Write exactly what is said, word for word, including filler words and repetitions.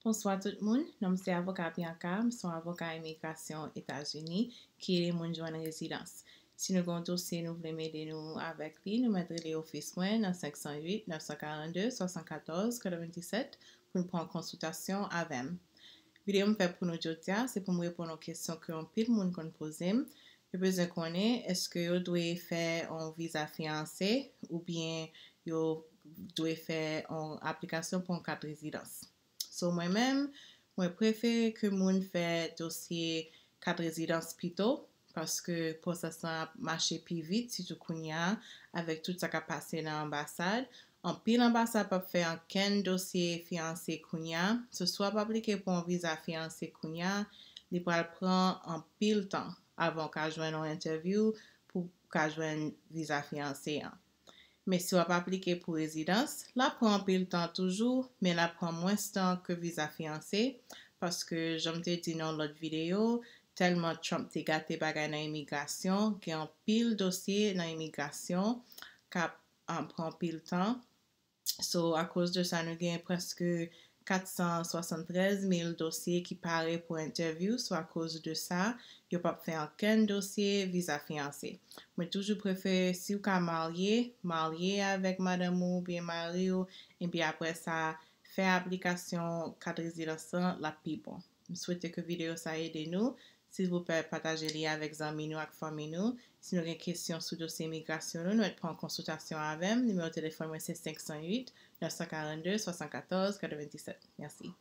Bonswa tout moun, non m se avoka Bianca, m se yon avoka imigrasyon Etazini ki ede moun jwenn rezidans. Si nou gen yon dosye nou vle m ede nou avèk li, nou mèt rele ofis mwen nan senk san uit, nèf san karannde, swasannkatòz, katrevenndisèt pou n pran konsiltasyon avè m. Videyo m fè pou nou jodi a, se pou m reponn yon kesyon ke anpil moun konn poze m. Yo bezwen konnen èske yo dwe fè yon viza fiyanse oubyen yo dwe fè yon aplikasyon pou yon kat rezidans. So mwen menm, mwen prefere ke moun fè dosye kat rezidans pito, paske pwosès lan ap mache pi vit, sitou kounye a, avèk tout sa k ap pase nan anbasad. Anpil anbasad p ap fè ankenn dosye fiyanse kounye a. So si w ap aplike pou yon viza fiyanse kounye a, li pral pran anpil tan avan w ka jwenn yon entèvyou pou w ka jwenn viza fiyanse an. Men si w ap aplike pou rezidans, l ap pran anpil tan toujou, men l ap pran mwens tan ke viza fiyanse, paske jan m te di nan yon lòt videyo, tèlman Trump te gate bagay nan imigrasyon, gen anpil dosye nan imigrasyon k ap um, pran anpil tan. So, akoz de sa, nou gen prèske kat san swasanntrèz mil dosye ki pare pou entèvyou. So, akoz de sa, yo p ap fè ankenn dosye viza fiyanse. Mwen toujou prefere, si w ka marye, marye avèk madanm ou oubyen mari w, epi apre sa, fè aplikasyon kat rezidans lan, l ap pi bon. M swete ke videyo sa ede nou. Silvouplè, pataje li avèk zanmi nou ak fanmi nou. Si nou gen kesyon sou dosye imigrasyon nou, nou mèt pran konsiltasyon avè m. Nimewo telefòn mwen se senk san uit, nèf san karannde, swasannkatòz, katrevenndisèt. Mèsi.